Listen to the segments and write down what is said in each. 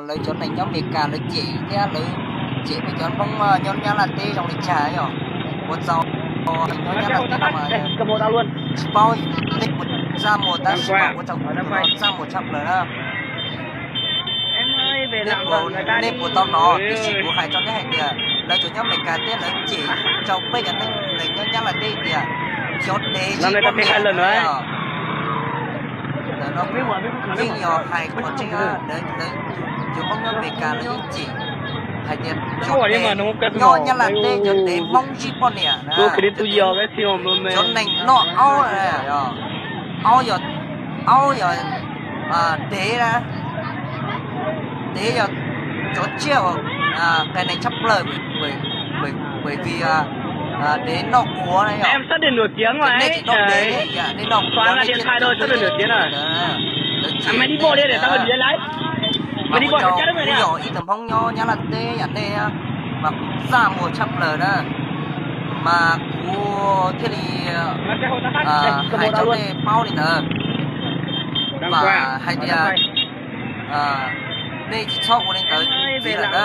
lawv cov neeg nyob Amelikas lawv cem thiab lawv cem peb cov Hmoob nyob Nyab Laj teb zoo li cas yom. Ua txaus, nyob Nyab Laj teb no mas tsis paub nej puas txaj muag tab sis mas ua rau kuv txaj muag tshaj plaws na. Nej puas tau hnov, tiam sis kuv hais rau nej hais tias lawv cov nyob Amelikas teb lawv cem rau peb cov neeg nyob Nyab Laj teb tias cov dev tsis paub niam no. Yeej yog hais qhov tseeb, lawv cov Hmoob nyob Amelikas lawv yeej cem hais tias cov dev nyob Nyab Laj teb cov dev Hmoob tsis poj niam na. Cov neeg noj aub, aub yog, aub yog dev na, dev yog cov tsiaj uas qias neeg tshaj plaws, vim dev noj quav na yom. Nej tsis noj dev, nej noj quav, nej tsiaj, lawv cem, mas kuv yog ib tug Hmoob nyob Nyab Laj teb yam nej, mas kuv txaj muag tshaj plaws na, mas kuv thiaj li hais rau nej paub li ntawd. Vam hais tias nej tsis txhob ua li ntawd ntxiv lawm na.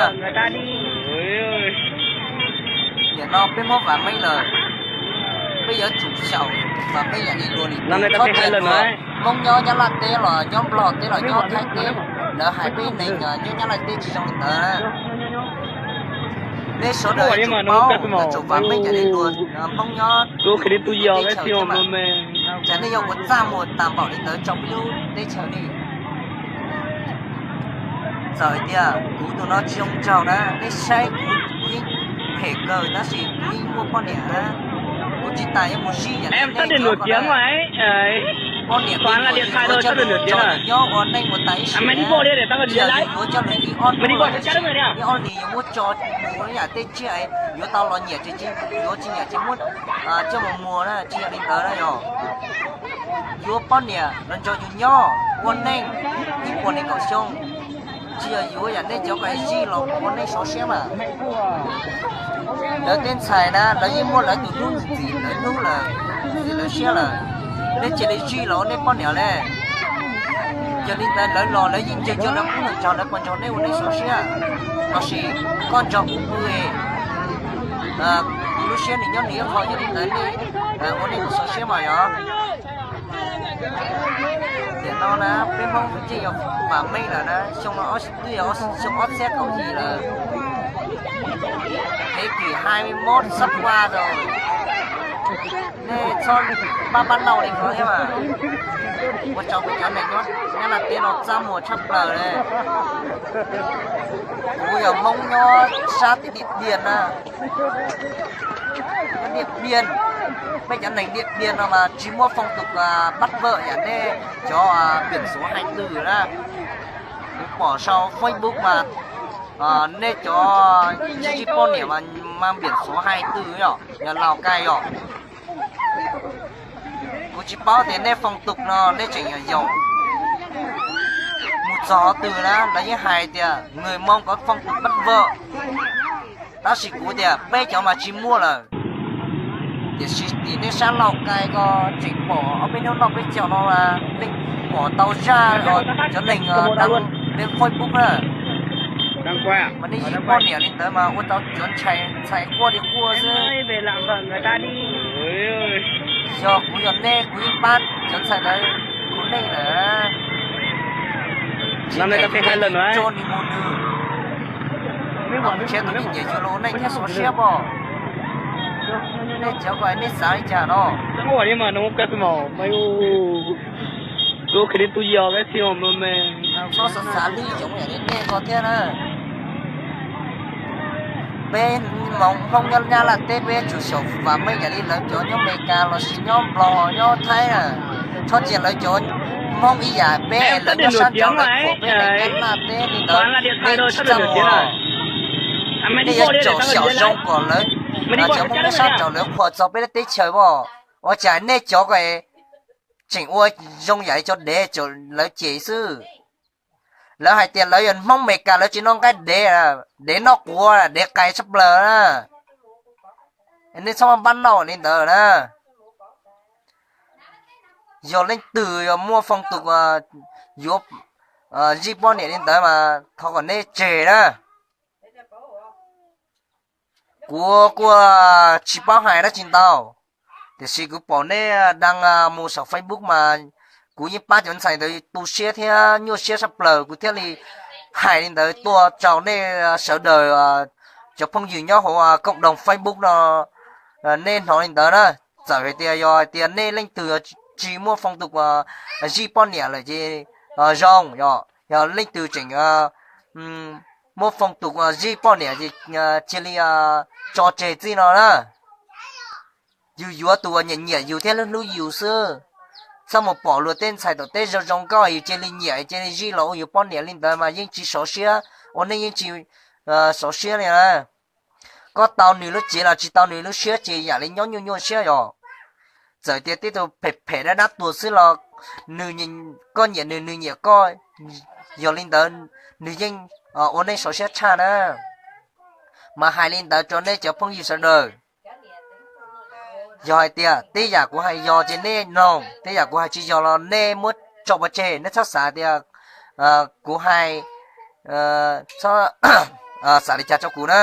Nim no peb muab vam meej lawm, peb yuav tsum xyaum vam meej yam li luag li tus txhob cia luag Hmoob nyob Nyab Laj teb los nyob Nplog teb los nyob Thaib teb, lawv hais peb neeg nyob Nyab Laj teb tsis zoo li ntawd. Nej sawv daws yuav tsum paub, yuav tsum vam meej yam li luag Hmoob nyob teb chaws thiab mas, tsam nej yuav ua txaj muag tas npaum li ntawd rau peb lub teb chaws li. Txawm hais tias kuv tus no tsis zoo nraug na, nej saib kuv, kuv yeej phem kawg tab sis kuv yeej muaj poj niam na. Kuv tsis tas yuav mus zij yam li nej cov ko na. Poj niam me nyuam yuav coj lawv nyob ua neej ua tas ib sim na, tsis yog yuav coj lawv ib ob hnub los ib ob hlis yuav muab tso mus yam tej tsiaj yuav tau los nyiam ces yuav, tsis nyiam ces muab coj mus muag na, tsis yog li ntawd na yog. Yuav poj niam los nrog yus nyob ua neej ib puas nees nkaum xyoo, tsis yog yuav yam nej cov ko zij los ua neej sov siab mas. Lawv tej ntxhais na lawv yeej muaj lawv tus hlub ntxim ntxim lawv hlub lawm, ntxim lawv siab lawm, nej cia li zij los ua nej poj niam li. Yog li ntawd lawv los lawv yeej nco nco lawv qub neej nrog lawv puas nrog nej ua neej sov siab, los sis koj nrog kuv pw, kuv lub siab nws nyob nws ib qho, yog li ntawd nej ua nej tus sov siab mas yog. Tiam no na peb Hmoob yeej yog vam meej lawm na, xyoo no twb yog xyoo ob txhiab kaum yim lawm, thế kỷ hai mươi mốt sắp qua rồi. Nej txhob pab pab nauj li ko thiab mas. Ua rau peb cov neeg nyob Nyab Laj teb no txaj muag tshaj plaws li. Kuv yog Hmoob nyob sab tim Điện Biên na. Nyob Điện Biên, peb cov neeg Điện Biên no mas tsis muaj phong tục bắt vợ yam nej cov biển số hai tư na. Kuv pom sau Facebook mas nej cov tsis poj niam mas mang biển số hai tư yom, yog Lào Cai yom. Kuv tsis paub tias nej phong tục no nej tseem yog yaum mus txog qhov twg na, lawv yeej hais tias người Mông có phong tục bắt vợ, tab sis kuv tias peb cov mas tsis muaj lawm. Tiam sis tim nej sab Lào Cai ko tseem pom ob peb hnub noj peb caug no, nej pom tau zaj cov neeg đăng lên Facebook na. Mas nej zij poj niam li ntawd mas ua rau cov ntxhais quaj li quaj xwb. Yog kuv yog nej kuv yeej pab cov ntxhais ntawd kuv neej lawm. Tso nws mus nws, tshiab tus nyiam yus los ua neej thiab xov siab pom. Nej cov ko nej xav li cas no? Txhob xav xav lwj yoov yam li nej ko thiab na. Peb Hmoob nyob Nyab Laj teb peb tsum xyaum vam meej yam li lawv cov nyob Amelikas los sis nyob Nplog nyob Thaib na. Txhob cia lawv cov Hmoob ib yam peb lawv nyob sab nraud lawv khuam peb neeg Nyab Laj teb li ntawd, nej tsis txaj muag. Nej yuav tsum xyaum zoo kom lawv, cov Hmoob nyob sab nraud lawv khuam txog peb lub teb chaws as. Ua cas nej cov ko tseem ua zoo yam li cov dev lawv cem xwb. Lawv hais tias lawv yog Hmoob Amelikas lawv tsis noj nqaij dev, dev noj quav, dev qais tshaj plaws na. Nej txhob pab nauj li ntawd na. Yog leej twg yog muaj phong tục yuav zij poj niam li ntawd mas thov kom nej tseg na. Kuv kuj tsis paub hais dab tsi ntau, tiam sis kuv pom nej da mus saum Facebook mas kuv yeej pab cov ntxhais ntawd tu siab thiab nyuaj siab sab plaws, kuv thiaj li hais li ntawd tuaj rau nej sawv daws, cov phooj ywg nyob hauv koom doog Facebook no, nej hnov li ntawd na. Txawm hais tias yog hais tias nej leej twg tsis muaj foom tus zij poj niam lawm ces zoo, yog leej twg tseem muaj foom tus zij poj niam ces cia li tso tseg txij no na. Yus yuav tus uas nyiam nyiam yus thiab hlub hlub yus xwb. Txhob mus pom luag tej ntxhais tom teb zoo zoo nkauj yus cia li nyiam cia li zij los ua yus poj niam li ntawd mas yeej tsis sov siab, ua neej yeej tsis sov siab li na. Koj tau nws lub cev los tsis tau nws lub siab ces yam li nyob nyuaj nyuaj siab yog. Txawm tias tib tug phem phem dab dab tuag xwb los nws, koj nyiam nws, nws nyiam koj, yog li ntawd nws yeej ua neej sov siab tshaj na. Mas hais li ntawd rau nej cov phooj ywg sawv daws. Yog hais tias tej yam kuv hais yog ces nej mloog, tej yam kuv hais tsis yog los nej muab tso pov tseg, nej txhob xav tias kuv hais, txhob xav li cas rau kuv na.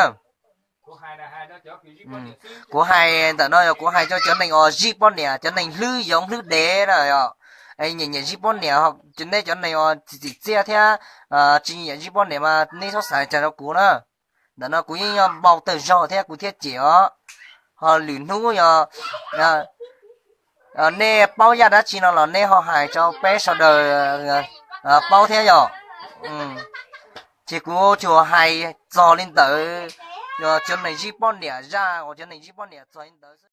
Kuv hais ntawm no yog kuv hais rau cov neeg uas zij poj niam, cov neeg hlwb yoov hlwb dev na yog, nyiam nyiam zij poj niam, nej cov neeg uas txim txim txiaj thiab tsis nyiam zij poj niam mas nej txhob xav li cas rau kuv na. Ntawm no kuv yeej nyob npau tawg zog thiab kuv thiaj cem os. Ho lwm hnub yog nej paub yam dab tsi no los nej ho hais rau peb sawv daws paub thiab yog. Ces kuv tsuas hais txog li ntawd, yog cov neeg zij poj niam zaj uas cov neeg zij poj niam txog li ntawd xwb.